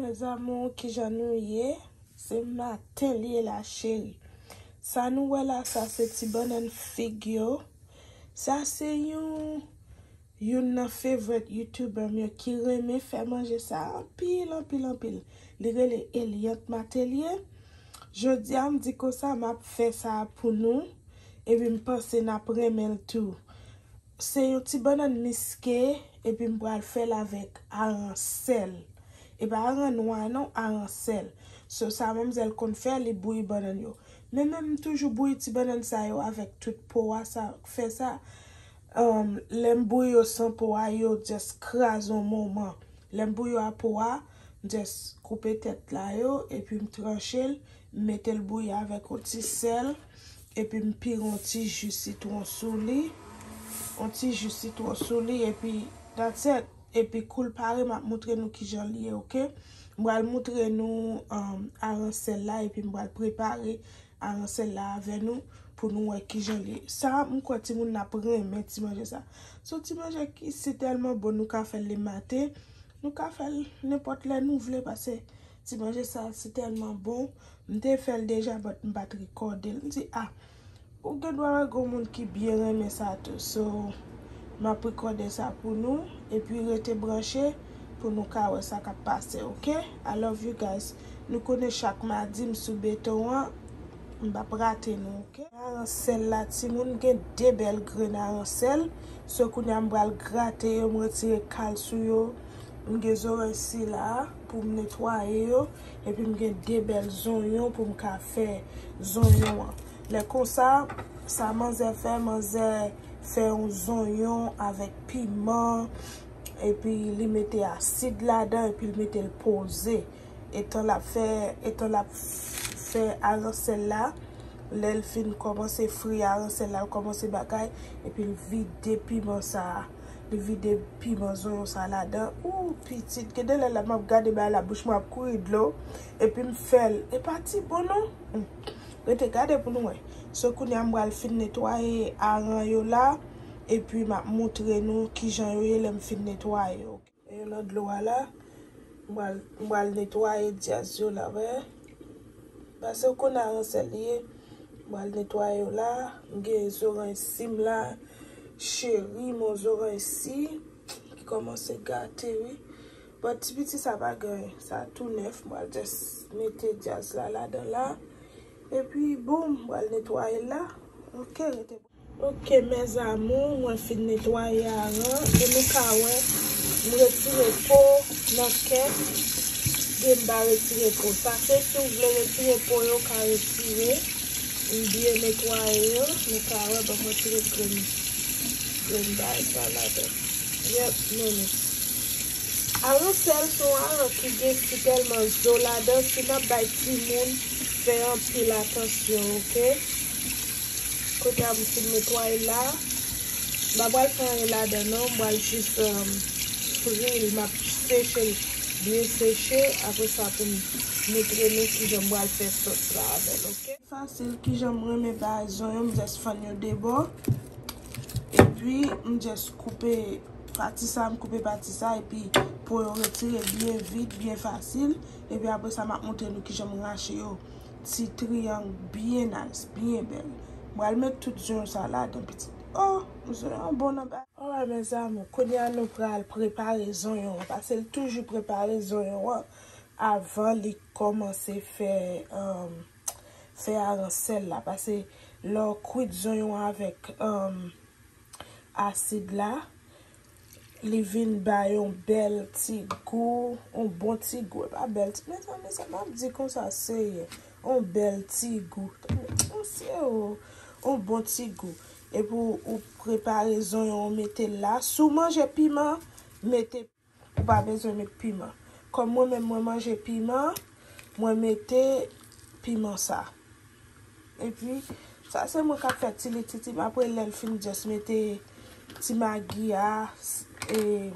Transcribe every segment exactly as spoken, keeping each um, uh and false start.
Mes amours, kijan nou ye? Se maten li ye la, cheri. Sa nou wè la, sa se ti bannann fig yo. Sa se yon, youn nan favorite YouTuber m yo ki renmen fè manje sa anpil, anpil, anpil. Li rele Eliante Matelier. Jodi a, m di konsa, m ap fè sa pou nou. Epi m panse n ap renmen l tou. Se yon ti bannann miske, epi m pral fè l avèk aransèl. E pa aran nwa non, aransèl. So, sa manmzèl konn fè, li bouyi bannann yo. Men menm m toujou bouyi ti bannann sa yo avèk tout po a, sa fè sa. Um, lè m bouyi yo san po a, yo just kraze yon moman. Lè m bouyi yo a po a, m just koupe tèt la yo, epi m tranche l, m mete l bouyi avèk yon ti sèl, epi m pire yon ti ji sitwon sou li, yon ti ji sitwon sou li, epi that's it. Epi kou l pare, m ap montre nou kijan li ye, oke? M pral montre nou, um, aransèl la, epi m pral prepare aransèl la avè nou pou nou wè kijan li ye. Sa, m kwè timoun n ap renmen ti manje sa. Se yon ti manje ki si tèlman bon, nou ka fè l lematen, nou ka fè l nenpòt lè nou vle, paske ti manje sa si tèlman bon. M te fè l deja, but m pa t rekòde l. M di, a, ou gen dwa wè gen moun ki byen renmen sa tou. So, m ap rekòde sa pou nou, epi rete branche pou nou ka wè sa k ap pase, oke? I love you guys. Nou konnen chak madi m sou beton an, m p ap rate nou, oke? Aransèl la, timoun, gen de bèl grenn aransèl. So, kounye a m pral grate yo, m retire kal sou yo. M gen zoranj sila pou m netwaye yo. Epi m gen de bèl zonyon pou m ka fè zonyon an. Lè konsa, sa manzè fè, manzè fè yon zonyon avèk piman. Epi li mete asid ladan, epi li mete l poze. Etan l ap fè, etan l ap fè aransèl la, lè l fin kòmanse fri aransèl la, l kòmanse bagay, epi l vide piman sa a. Li vide piman zonyon sa ladan. Ou, pitit, gen de lè la m ap gade bagay la, bouch mwen ap kouri dlo. Epi m fè l. E pa ti bon non. Hmm. Rete gade pou nou wè. So, kounye a m pral fin netwaye aran yo la. Epi m ap montre nou kijan yo ye lè m fin netwaye yo. E yo nan dlo a la. M pral, m pral netwaye dyaz yo la, wè. Paske w konn aransèl li ye. M pral netwaye yo la. M gen zoranj si m la. Cheri, mon zoranj si. Ki kòmanse gate, wi. But ti piti sa pa gen anyen. Sa tou nèf. M pral just mete dyaz la ladan la. Epi, boum, m pral netwaye l la. Ok, rete. Ok, mes amours, mwen fin netwaye aran. E nou ka wè, m retire po nan kè. Gen m pa retire po. Sa se si w vle retire po yo, w ka retire. M byen netwaye yo. Nou ka wè, ban m retire grenn, grenn bagay sa ladan. Yep, men nou. Aransèl se yon aran ki gen si tèlman zo ladan, si n ap bay timoun, fè anpil atansyon, oke? Kote a m fin netwaye la. M pa pral fè anyen ladan non, m pral jis, um, fri l, m ap seche l byen seche. Apre sa pou m montre nou kijan m pral fè sòs la avè l, oke? Fasil, kijan m renmen bay zonyon, m just fann yo de bò. Epi, m just koupe pati sa, m koupe pati sa, epi po yo retire byen vit, byen fasil. Epi apre sa, m ap montre nou kijan m rache yo. Ti triyang byen nice, byen bèl. M pral met tout zonyon sa ladan, pitit. Oh, zonyon an bon nan ba. Alright, mes amours, kounye a nou pral prepare zonyon an, paske l toujou prepare zonyon an avan li kòmanse fè, um, fè aransèl la. Paske lè w kwit zonyon avèk, um, asid la, li vin ba yon bèl ti gou, yon bon ti gou. E pa bèl ti, mezanmi, sa m ap di konsa, serye. Yon bèl ti gou. Yon serye, yon bon ti gou. Epi w, ou prepare zonyon, ou mete l la. Si w manje piman, mete Ou pa bezwen met piman. Kòm mwen menm, mwen manje piman, mwen mete piman sa. Epi, sa se mwen k ap fè ti lititi. Apre, lè l fin, just mete ti magi a, s-, e,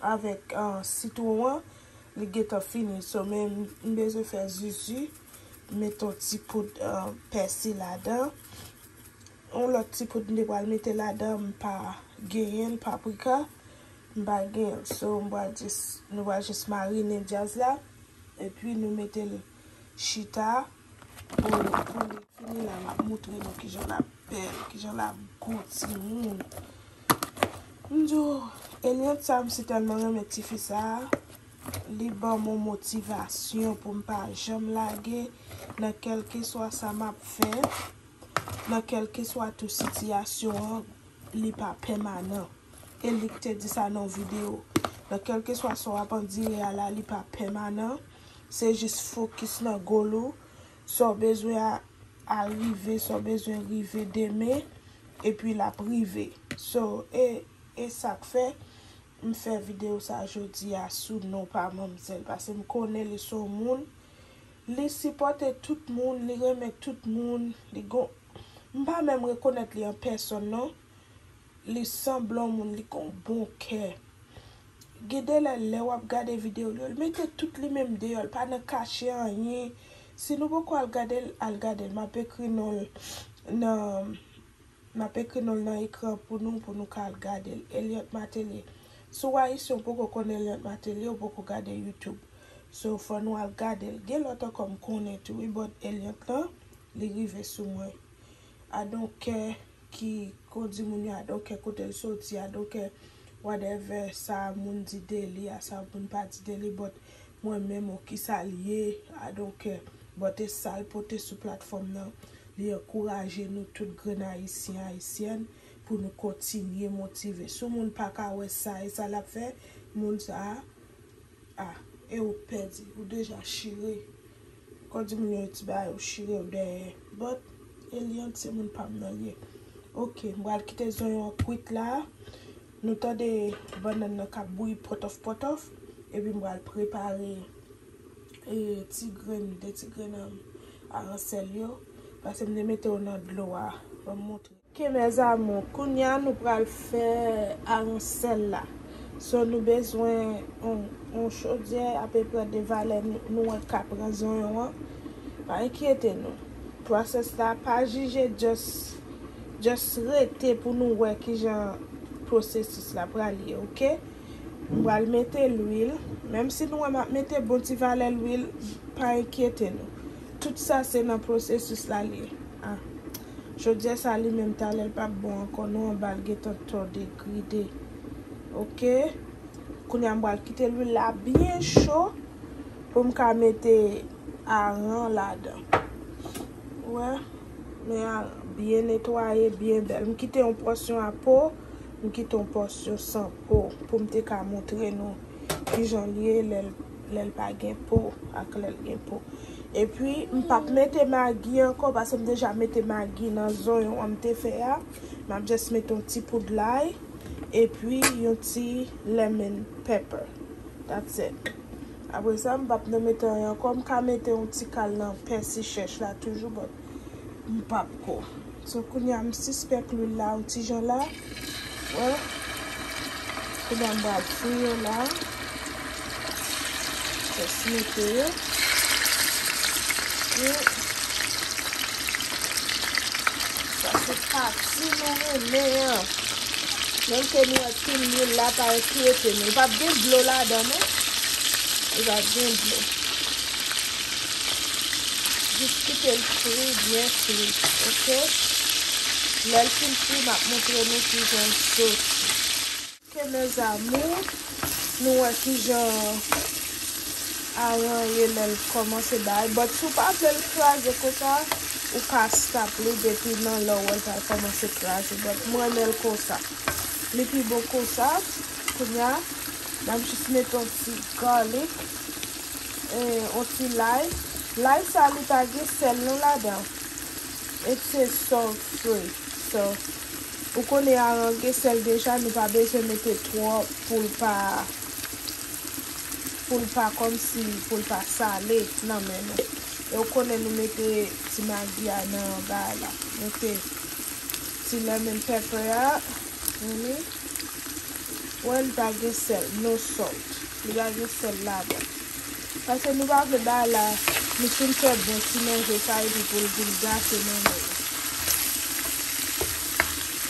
avèk, ah, sitwon an, li gentan fini. So, men m, m bezwen fè zuzu, met yon ti poud, ah, pèsi ladan. Yon lòt ti poud m te pral mete ladan, m pa genyen l, paprika. M pa gen l. So, m pral jis, nou pral jis marine dyaz la. Epi nou mete l chita pou, pou li fini la, m ap montre nou kijan l ap bèl, kijan l ap gwo timoun. M di w, Eliante sa, m si tèlman renmen tifi sa a. Li ban m yon motivasyon pou m pa janm lage nan kèlkeswa sa m ap fè, nan kèlkeswa tou sitiyasyon an, li pa pèmanan. E li k te di sa nan yon videyo. Nan kèlkeswa sa w ap andire a la, li pa pèmanan. Se jis fokis nan goal ou. Sa w bezwen a, al rive, sa w bezwen rive demen, epi l ap rive. So, e, e sa k fè m fè videyo sa jodi a sou non pa manmzèl, paske m konnen li se yon moun, li sipòte tout moun, li renmen tout moun, li gon, m pa menm rekonèt li an pèsòn non, li sanble yon moun, li gon bon kè. Gen de lè, lè w ap gade videyo l yo, l mete tout li menm deyò, l pa nan kache anyen. Si nou poko al gade l, al gade l. M ap ekri non l nan, m ap ekri non l nan ekran pou nou, pou nou ka al gade l. Eliante Martelly. Si w ayisyen, w poko konn Eliante Martelly, w poko gade YouTube. So, fò nou al gade l. Gen lòt ankò m konnen tou, wi, but Eliante lan, li rive sou mwen. I don't care ki, kon di moun yo, I don't care kote l soti, I don't care whatever sa moun di de li, a sa moun pa di de li, but mwen menm, o kisa l ye, I don't care. But e sa l pote sou platfòm nan, li ankouraje nou tout grenn ayisyen, ayisyèn, pou nou kontinye motive. Si yon moun pa ka wè sa, e sa l ap fè, moun sa a, a, e ou pèdi, ou deja chire. Kon di moun yo ti bagay, ou chire, ou dèyè. But, Eliante se moun pa m nan l ye. Ok, m pral kite zonyon an kwit la. Nou tande bannann nan k ap bouyi pòtòf pòtòf. Epi m pral prepare, e, ti grenn, de ti grenn, um, aransèl yo. Paske m te mete yo nan dlo a. Ban m montre. Ok, mes amours, kounye a nou pral fè aransèl la. So, nou bezwen yon, yon chodyè apeprè de valè nou, nou wè k ap pran zonyon an. Pa enkyete nou. Pwosès la, pa jije, just, just rete pou nou wè kijan pwosesis la pral ye, ok? M pral mete lwil. Menm si nou wè m ap mete bon ti valè lwil, pa enkyete nou. Tout sa se nan pwosesis la l ye. A. Chodyè sa li menm talè l p ap bon ankò non, anba l gentan twò degri de. Ok. Kounye a m pral kite lwil la byen cho pou m ka mete aran ladan. Ou wè, men aran byen netwaye, byen bèl. M kite yon pòsyon a po, m kite yon pòsyon san po pou m te ka montre nou kijan l ye lè l, lè l pa gen po ak lè l gen po. Epi, m p ap mete magi ankò, paske m deja mete magi nan zonyon an m te fè a. M ap just mete yon ti poud lay, epi yon ti lemon pepper. That's it. Apre sa, m p ap nan mete anyen ankò. M ka mete yon ti kal nan pèsi chèch la toujou, but m p ap ko. So, kounye a, m sispèk lwil la yon ti jan la. Wè. Kounye a, m pral fri yo la. Just mete yo. E sa se pati nou renmen an. Menm ke nou wè pil lwil la, pa enkyete nou. Li p ap gen dlo ladan, non. Li p ap gen dlo. Jis kite l fri, byen fri, ok? Lè l fin fri, m ap montre nou kijan l soti. Ok, mes amours, nou wè kijan aran ye lè l kòmanse bay. But si w pa vle l kraze konsa, ou ka stop li depi nan lè w wè l pral kòmanse kraze. But mwen renmen l konsa. Li pi bon konsa. Kounye a, n ap jis mete yon ti garlic, e, yon ti lay. Lay sa, li pa gen sèl non ladan. It is salt free. So, ou konnen aran gen sèl deja, nou pa bezwen mete twòp pou l pa, pou l pa kòmsi, pou l pa sale nan men nou. E ou konnen nou mete ti magi a nan bagay la. Mete ti lemon pepper a. Ou konnen? Wè, li pa gen sèl, no salt. Li pa gen sèl ladan. Paske nou pa vle bagay la, nou fin fè bon ti manje sa epi pou l vin gate nan men nou.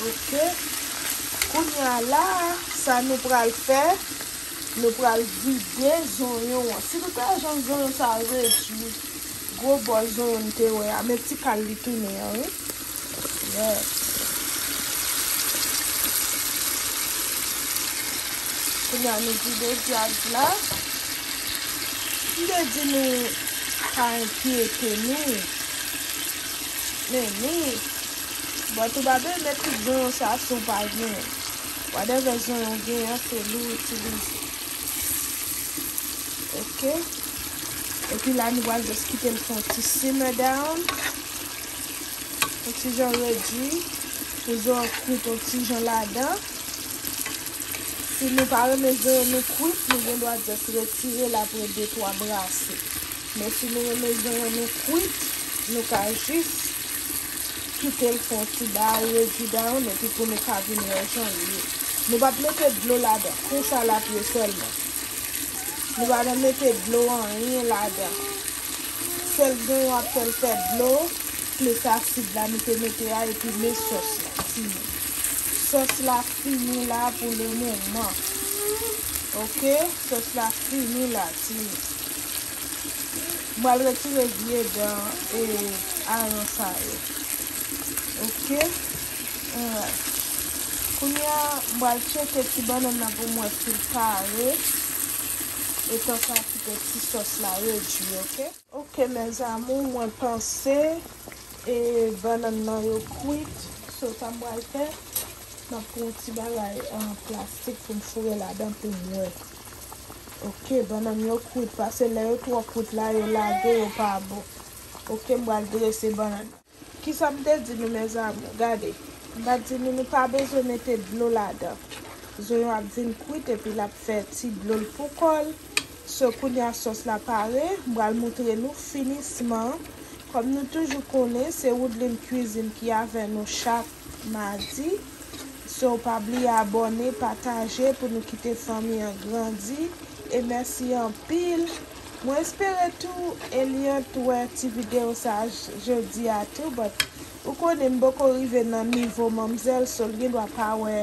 Ok. Kounye a la, sa nou pral fè, Nou pral vide zonyon an. Si nou ta janm zonyon sa redui, gwo bò zonyon n te wè a, men ti kal li tounen an, wi. Yes. Kounye a nou vide vyaj la. M te di nou pa enkyete nou. Men ni. But ou pa bezwen met tout zonyon sa si w pa gen. Whatever zonyon w gen an, se li w itilize. Ok. Epi la, nou pral just kite l fè yon ti simmer down. Yon ti jan redui. Pou zonyon kwit yon ti jan ladan. Si nou pa renmen zonyon nou kwit, nou gen dwa just retire l apre de twa brase. Men si nou renmen zonyon nou kwit, nou ka jis kite l fè yon ti bagay, redui down, epi pou nou ka vin wè jan l ye. Nou p ap mete dlo ladan. Konsa l ap ye sèlman. Nou pa nan mete dlo anyen ladan. Sèl zonyon ap fè l fè dlo, plis asid la nou te mete a, epi men sòs la, timoun. Sòs la fini la pou le moman. Ok, sòs la fini la, timoun. M pral retire vye dan e aran sa yo. Ok. Alright. Kounye a, m pral tcheke ti bannann nan pou m wè si l pare. Etan sa kite ti sòs la redui, ok? Ok, mes amours, mwen panse e bannann nan yo kwit. So, sa m pral fè, m ap pran yon ti bagay an plastik pou m foure ladan pou m wè. Ok, bannann yo kwit, paske lè yo twò kwit la, yo lage, yo pa bon. Ok, m pral drese bannann nan. Kisa m te di nou, mes amours? Gade, m pa di nou, nou pa bezwen mete dlo ladan. Zonyon ap vin kwit epi l ap fè ti dlo l pou kò l. So, kounye a sòs la pare, m pral moutre nou finisman. Kòm nou toujou konnen, se Woodline Cuisine ki avè nou chak madi. So, pa bliye abòne, pataje pou nou kite fanmi an grandi. E mèsi anpil. Mwen espere tou Eliant wè ti videyo sa j-, jodi a tou, but ou konnen m poko rive nan nivo manmzèl, so l gen dwa pa wè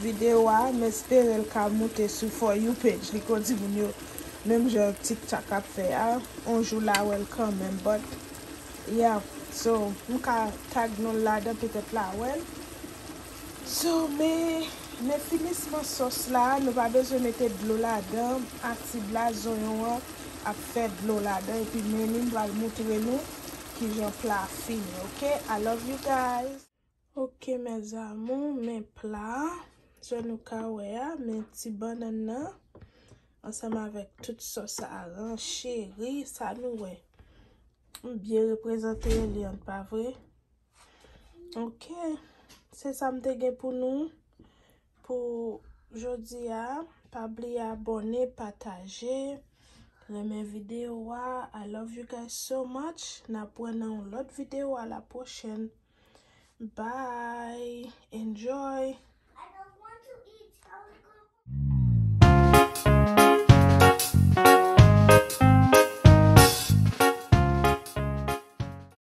videyo a, m espere l ka moute sou For You page li, kon timoun yo, menm jan TikTok ap fè a, on jou l a wè l kanmenm, but yeah, so m ka tag nou l ladan, petèt l a wè l. So, men, men finisman sòs la, nou pa bezwen mete dlo ladan, asid la, zonyon an ap fè dlo ladan, epi men li, m pral moutre nou kijan pla fini, ok? I love you guys. Ok, mes amours, men pla a, jan nou ka wè a, men ti bannann nan, ansanm avèk tout sòs aran, cheri, sa nou wè. M byen reprezante Eliant, pa vre? Ok, se sa m te gen pou nou pou jodi a. Pa bliye abòne, pataje, renmen videyo a. I love you guys so much. N ap wè nan yon lòt videyo a la pwochèn. Bye.